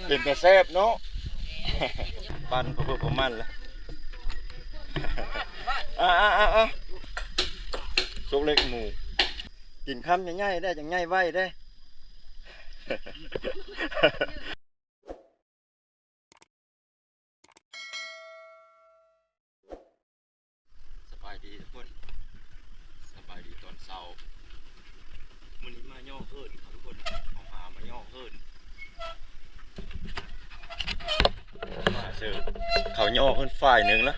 ເປັນຕາແຊບເນາະ ປັນເພື່ອປະມານລະ ອ່າໆໆໆ ສົກເລັກໝູ ກິນຄຳໃຫຍ່ໆ ໄດ້ຈັ່ງໃຫຍ່ໄວເດ້. ສະບາຍດີທຸກຄົນ ສະບາຍດີຕອນເຊົ້າ. ມື້ນີ້ມາຍໍເຫີນເຂົາທຸກຄົນ ເຮົາຫາມາຍໍເຫີນ ມາເຊີ ເຂົາຍໍເຫີນຝ່າຍໜຶ່ງລະ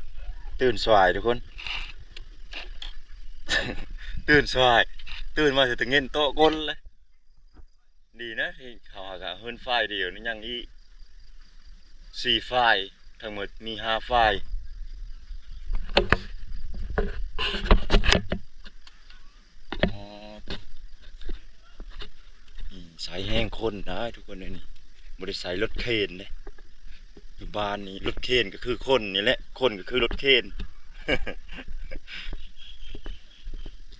ຕື່ນສວາຍທຸກຄົນ ຕື່ນສວາຍ ຕື່ນມາເທື່ອຕະເງັນໂຕະກົ້ນເລີຍ. ດີນະທີ່ເຮົາຫາກະເຮືອນຝ່າຍດຽວນີ້ ຍັງອີກສີ່ຝ່າຍ ທັງໝົດມີຫ້າຝ່າຍ. ອໍ ອືມ ໃຊ້ແຮງຄົນໄດ໋ທຸກຄົນເອີຍ ນີ້ບໍ່ໄດ້ໃຊ້ລົດເຄນເດ້. ຢູ່ບ້ານນີ້ລົດເຄນກໍຄືຄົນນີ້ແຫຼະ ຄົນກໍຄືລົດເຄນ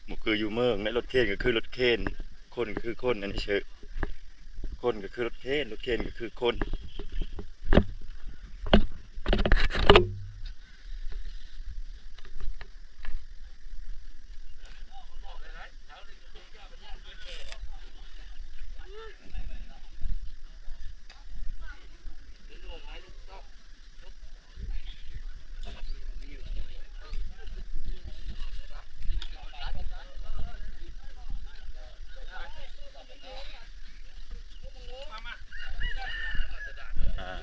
ບໍ່ຄືຢູ່ເມືອງເດ້ ລົດເຄນກໍຄືລົດເຄນ. ຄົນກໍຄືຄົນ ອັນນີ້ເຊີ ຄົນກໍຄືລົດເຄນ ລົດເຄນກໍຄືຄົນ. ອ່າ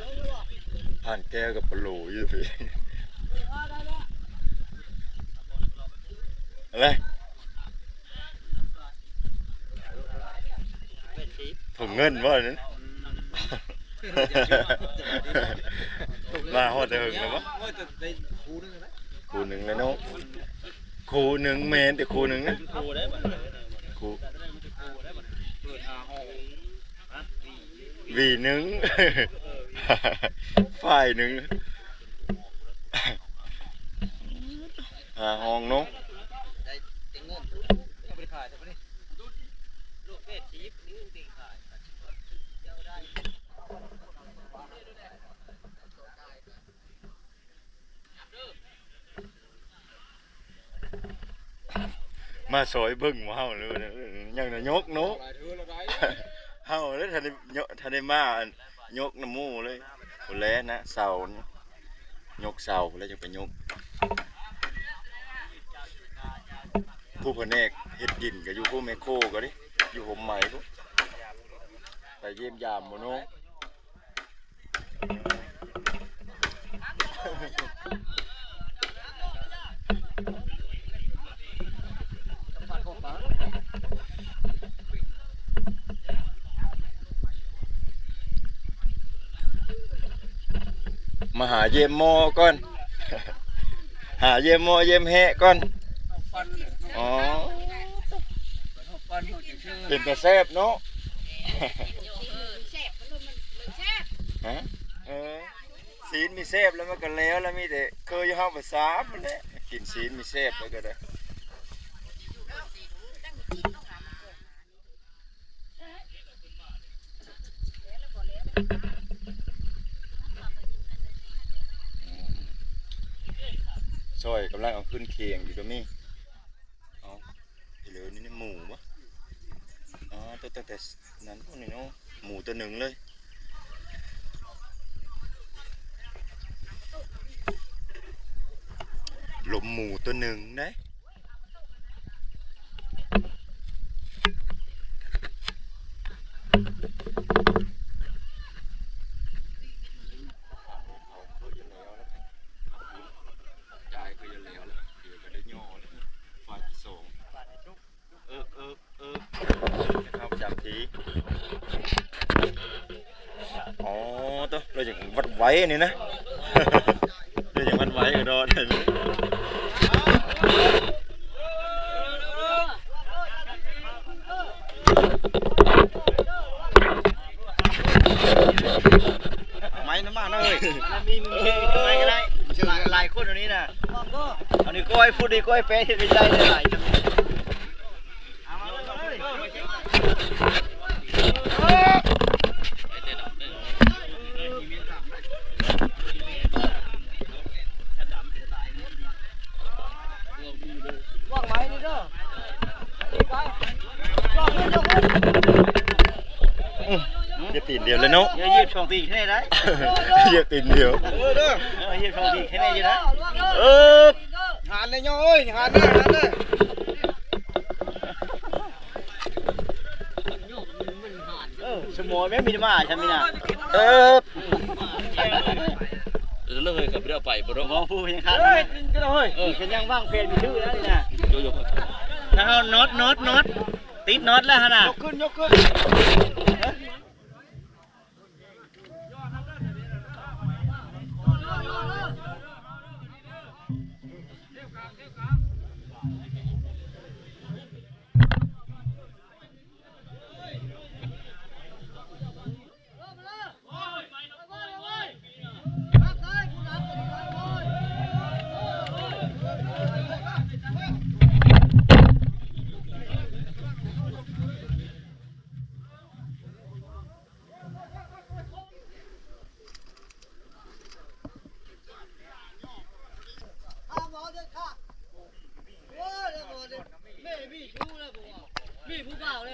ຜ່ານແກ້ວກັບປະໂຫຼຢູ່ຕິ ເອົາເລີຍ. ຖົງເງິນບໍ່ນັ້ນ ມາຮອດແຕ່ເຫິງແລ້ວບໍ່? ຄູ່ໜຶ່ງແລ້ວເນາະ ຄູ່ໜຶ່ງແມ່ນແຕ່ຄູ່ໜຶ່ງນະ ຄູ່ ຫວີໜຶ່ງ ຝ່າຍໜຶ່ງ ຫ້າຫ້ອງເນາະ. ມາຊ່ອຍເບິ່ງໝູ່ເຮົາເລີຍ ຍັງໄດ້ຍົກເນາະ ເຮົາເລີຍ ທັນໄດ້ ທັນໄດ້ມາຍົກນຳໝູ່ເລີຍ ພຸ້ນແຫຼະນະ ເສົາ ຍົກເສົາພຸ້ນແຫຼະ ຈັ່ງໄປຍົກ. ຜູ້ພະແນກເຮັດດິນກໍຢູ່ຜູ້ ແມກໂຄກໍເດ້ ຢູ່ຮົ່ມໄມ້ພຸ້ນ ໄປຢ້ຽມຢາມໝູ່ເນາະ. ມາຫາຢ້ຽມໝໍກ່ອນ ຫາຢ້ຽມໝໍຢ້ຽມແຮະກ່ອນ. ອໍ ເປັນຕາແຊບເນາະ ຮະ ເອີ ຊີ້ນມີແຊບແລ້ວມັນກໍແລ້ວ ແລ້ວມີແຕ່ເຄີຍຢູ່ເຮົາປະສາມນັ້ນແຫຼະ ກິນຊີ້ນມີແຊບແລ້ວກໍໄດ້. ຊ່ອຍກຳລັງເອົາຂຶ້ນຄຽງຢູ່ກໍມີ ເອົາ ເຫຼືອນີ້ໝູບໍ່? ອໍ ຕົວ ຕົວແຕ່ນັ້ນພຸ້ນນີ້ເນາະ ໝູຕົວໜຶ່ງເລີຍ ລົມໝູຕົວໜຶ່ງເດ້. ຈ່າຍຄືຢ່າແລ້ວແຫຼະ ດຽວກໍໄດ້ຍໍແລ້ວ ຝ່າຍທີສອງ ເອີກ ເອີກ ເອີກ ເຮົາປະຈຳທີ່. ອໍ ໂຕ ລາວຍັງວັດໄວນີ້ນະ ລາວຍັງວັດໄວກະດອກ. ໄມ້ນຳມາເນາະເອີຍ ມີ ມີໄມ້ກໍໄດ້ ຫຼາຍ ຫຼາຍຄົນຢູ່ນີ້ນະ. ອັນນີ້ກ້ອຍ ຜູ້ນີ້ກ້ອຍແປເຮັດໄປໄດ້ຫຼາຍ. ເອົາມາເລີຍ ເອົາມາເລີຍ. ເນາະ ຢ່າຢຽບສອງຕີນແຄ່ນີ້ໄດ້ ຢຽບຕີນດຽວ ເອີ ເດີ ເອີ ຢຽບສອງຕີນແຄ່ນີ້ຢູ່ນະ ເອີ ຫັນແລ້ວ ໂອ້ຍ ຫັນແລ້ວ ຫັນແລ້ວ ເອີ ສະໝໍແມ່ນມີແຕ່ໝາຊ່ຳນີ້ນະ ເອີ ເອີ ເລີຍກໍບໍ່ໄດ້ເອົາໄປບໍ່ດອກ ມອງຜູ້ເຫັນຂາດ ເອີ ເອີ ເປັນຫຍັງວາງແຜນມີຖືກແລ້ວນີ້ນະ ໂຍໂຍ ຖ້າເຮົານັອດ ນັອດ ນັອດ ຕິດນັອດແລ້ວຫັ້ນນະ ຍົກຂຶ້ນ ຍົກຂຶ້ນ. ມີຜູ້ບ່າວເດ້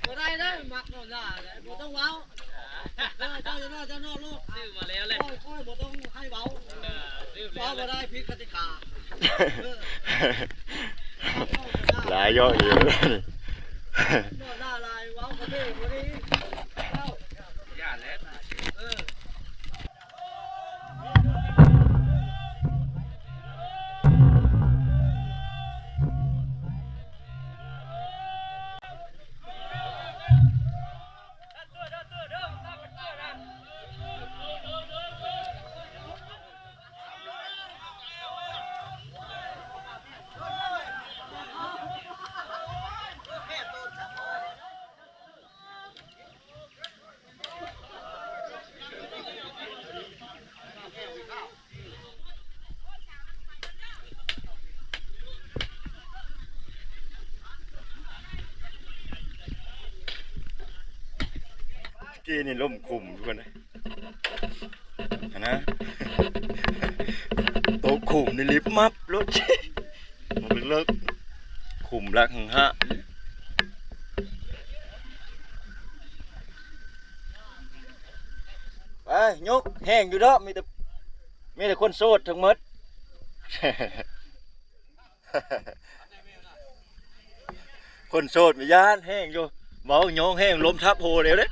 ບໍ່ໄດ້ເດ້ ມັກນອນໜ້າເດ້ ບໍ່ຕ້ອງເວົ້າ ເຈົ້າ ເຈົ້ານອກ ເຈົ້ານອກໂລດ ຊື້ມາແລ້ວແຫຼະ ຂ້ອຍ ຂ້ອຍບໍ່ຕ້ອງໃຫ້ເວົ້າ ເອີ ຊື້ມາແລ້ວ ເວົ້າບໍ່ໄດ້ ຜິດກະຕິກາ ເອີ ຫຼາຍເຍາະຢູ່ ນອນໜ້າຫຼາຍ ເວົ້າບໍ່ໄດ້ ບໍ່ໄດ້ ເວົ້າ ຢ້ານແຫຼະ ເອີ. ກີ້ນີ້ລົ້ມຂຸມທຸກຄົນເອີຍ ຫັ້ນນະ ຕົກຂຸມນີ້ລິບມັບໂລດ ມັນເລິກ ຂຸມຫຼັກຫຶງຫະ ໄປ ຍົກ ແຮງຢູ່ດອກ ມີແຕ່ ມີແຕ່ຄົນໂສດທັງໝົດ. ຄົນໂສດຢ້ານແຮງຢູ່ ເວົ້າຍ້ອງແຮງ ລົມທັບໂຮດເດ້.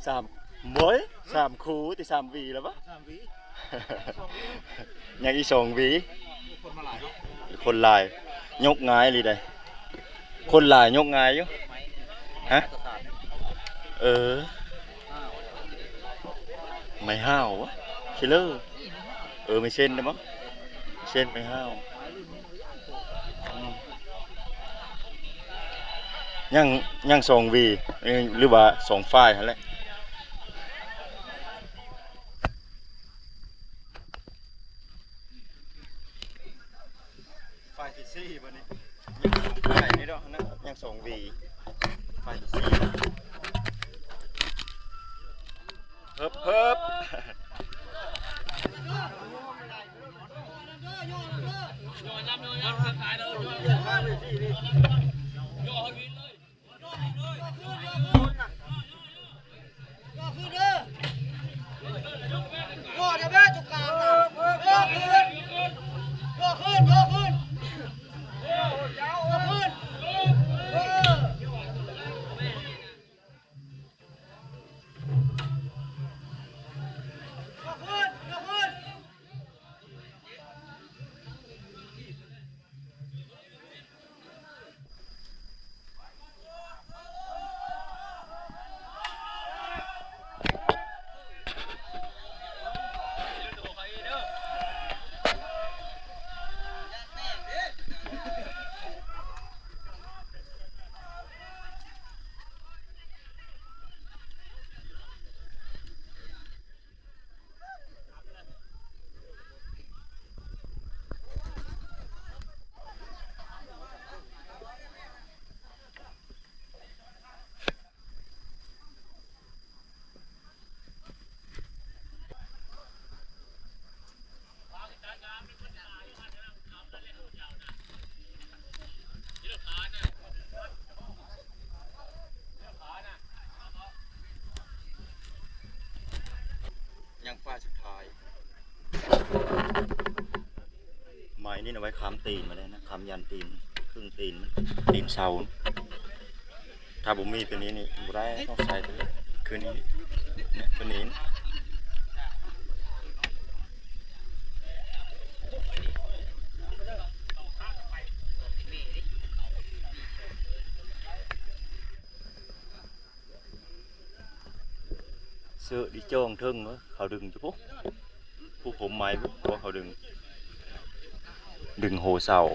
ສາມ ໂອ້ຍ ສາມຄູ່ຕິ ສາມຫວີແລ້ວວະ ສາມຫວີ ຍັງອີກສອງຫວີ ຄົນມາຫຼາຍເນາະ ຄົນຫຼາຍ ຍົກງ່າຍອີ່ຫຼີໃດ໋ ຄົນຫຼາຍຍົກງ່າຍຢູ່ ຮະ ເອີ ໄມ້ຫ້າວວະ ຄິລເລີ. ເອີ ມີເສັ້ນເດ້ບໍ່? ເສັ້ນໄປຫ້າວ ອືມ ຍັງ ຍັງສອງຫວີ ເອີ ຫຼືວ່າສອງຝ່າຍຫັ້ນແຫຼະ. ຝ່າຍທີສີ່ບັດນີ້ ຍັງສອງຝ່າຍນີ້ດອກນະ ຍັງສອງຫວີ ຝ່າຍທີສີ່ ເຮີບ ເຮີບ. ຍັງຝ້າຍສຸດທ້າຍ ໄມ້ນີ້ເອົາໄວ້ຄ້ຳຕີນມາໄດ້ນະ ຄ້ຳຢັນຕີນ ຄຶ່ງຕີນມັນ ຕີນເສົາ. ຖ້າບໍ່ມີຕົວນີ້ນີ້ບໍ່ໄດ້ ຕ້ອງໃຊ້ຕົວນີ້ ຄືນີ້ ຕົວນີ້. ເສື້ອດີຈ້ອງເທິງເວີ້ຍ ເຂົາດຶງຢູ່ພຸ້ນ ຜູ້ຜົມໄໝພຸ້ນ ເຂົາດຶງ ດຶງໂຫເສົາ.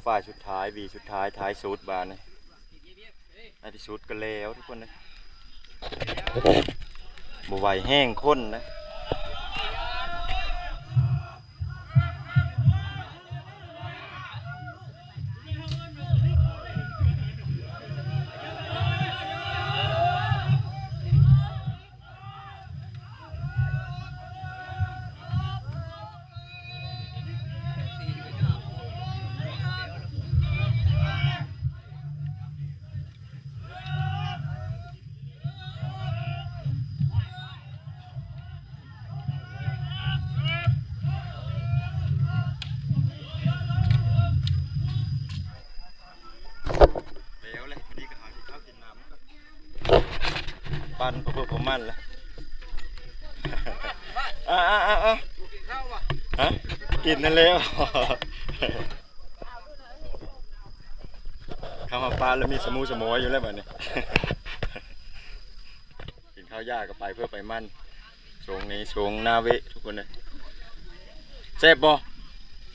ຝ່າຍສຸດທ້າຍ ຫວີສຸດທ້າຍ ທ້າຍສຸດບາດນີ້. ໃນທີ່ສຸດກໍແລ້ວທຸກຄົນເອີຍ ບໍ່ໄຫວແຮງຄົນນະ. ແລ້ວແຫຼະ ມື້ນີ້ກໍຫາກິນເຂົ້າກິນນ້ຳກ່ອນ ປັ່ນພໍເພິ່ນພໍມັນແຫຼະ. ອາໆໆໆ ກິນນັ້ນແລ້ວ ຄຳວ່າປ້າລະມີສະໝູສະໝອຍຢູ່ແລ້ວບາດນີ້ ກິນເຂົ້າຢາກະໄປເພື່ອໄປມັນ. ຊ່ວງນີ້ຊ່ວງໜ້າເວະທຸກຄົນເອີຍ. ແຊບບໍ່?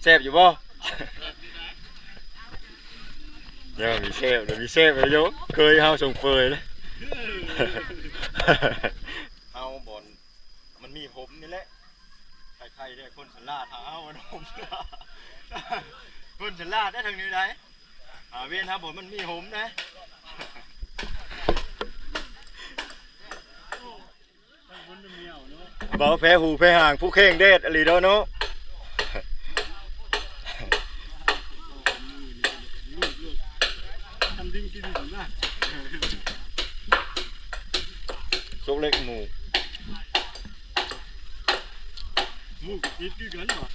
ແຊບຢູ່ບໍ່? ເອີ ມີແຊບ ມີແຊບຢູ່ ເຄີຍເຮົາສົ່ງເປີຍເລີຍ ເຮົາບ່ອນມັນມີຫົມນີ້ແຫຼະ ໃຜໆແດ່ຄົນສະຫຼາດ ຖ້າເຮົາມັນຫົມ ຄົນສະຫຼາດໄດ້ທາງນີ້ໄດ໋. ອາ ເວນຫາບ່ອນມັນມີຫົມນະ ເບົາແພ້ຫູແພ້ຫາງ ຜູ້ແຂ່ງແດດອີ່ຫຼີເນາະ ເນາະ. ເລັກໝູ່ ໝູ່ກໍຕິດຄືກັນຫວາ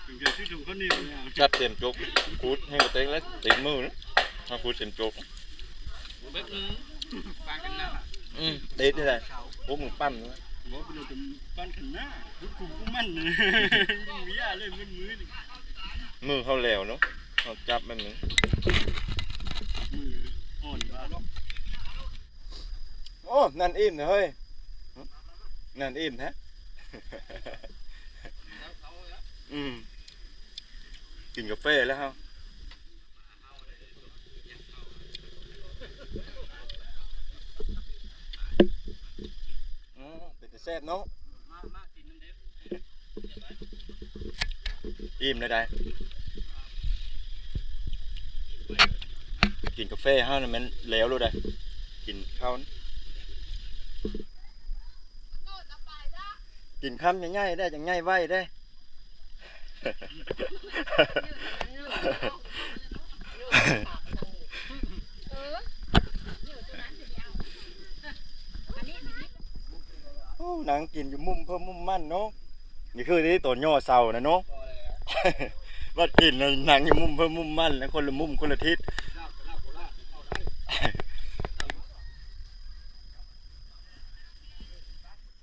ເປັນການຊື້ຖົງເຂົ້າໜຽວແລ້ວ ຈັບເຕັມຈົກ ຂູດແຮງກະເຕັກແລ້ວ ຕິດມືນະ ເຮົາຂູດເຕັມຈົກ ເບິກມືປານກັນນະ ອືມ ຕິດນີ້ແຫຼະ ໂອ້ ມືປັ້ນ ບໍ່ເປັນການປັ້ນກັນນະ ຄຸດຄຸມກຸມມັນ ເວຍເລີຍ ມື ມືນີ້ ມືເຮົາແຫຼວເນາະ ເຮົາຈັບແບບນີ້ ມືອ່ອນວ່າ ໂອ້ ນັ້ນອີ່ມແທ້ເຮີ້ຍ ນັ້ນອີ່ມແທ້ ອືມ ກິນກາເຟແລ້ວເຮົາ ອືມ ເປັນຕາແຊບເນາະ ອີ່ມແລ້ວໄດ໋ ກິນກາເຟເຮົານີ້ແມ່ນແລ້ວໂລດໄດ໋ ກິນເຂົ້າ ກິນຄຳໃຫຍ່ໆໄດ໋ ຈັ່ງໃຫຍ່ໄວເດ້ ໂອ້ ນັ່ງກິນຢູ່ມຸມເພິ່ນມຸມມັນເນາະ ນີ້ຄືທີ່ຕອນຍໍ້ເຊົານະເນາະ ບັດກິນນະນັ່ງຢູ່ມຸມເພິ່ນມຸມມັນ ຄົນລະມຸມຄົນລະທິດ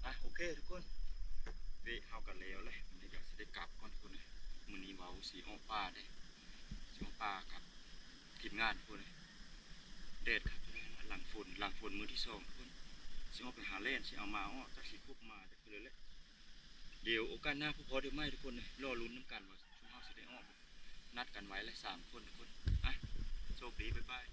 ອ່ະ ໂອເຄທຸກຄົນ ເວະເຮົາກໍແລ້ວແຫຼະ ມື້ນີ້ກໍຊິໄດ້ກັບກ່ອນທຸກຄົນ ມື້ນີ້ເວົ້າຊິອອກປ່າເດ້ ຊິອອກປ່າກັບທີມງານທຸກຄົນ ແດດຄັກ ຫຼັງຝົນ ຫຼັງຝົນມື້ທີສອງທຸກຄົນ ຊິອອກໄປຫາແລ່ນ ຊິເອົາມາ ເອົາ ຈັກຊິຄົບມາຈັກເທື່ອແຫຼະ ດຽວໂອກາດໜ້າພໍ້ກັນໃໝ່ທຸກຄົນ ລໍລຸ້ນນຳກັນວ່າຊຸມເຮົາຊິໄດ້ອອກ ນັດກັນໄວ້ແຫຼະສາມຄົນທຸກຄົນ ອ່ະ ໂຊກດີ ບາຍບາຍ.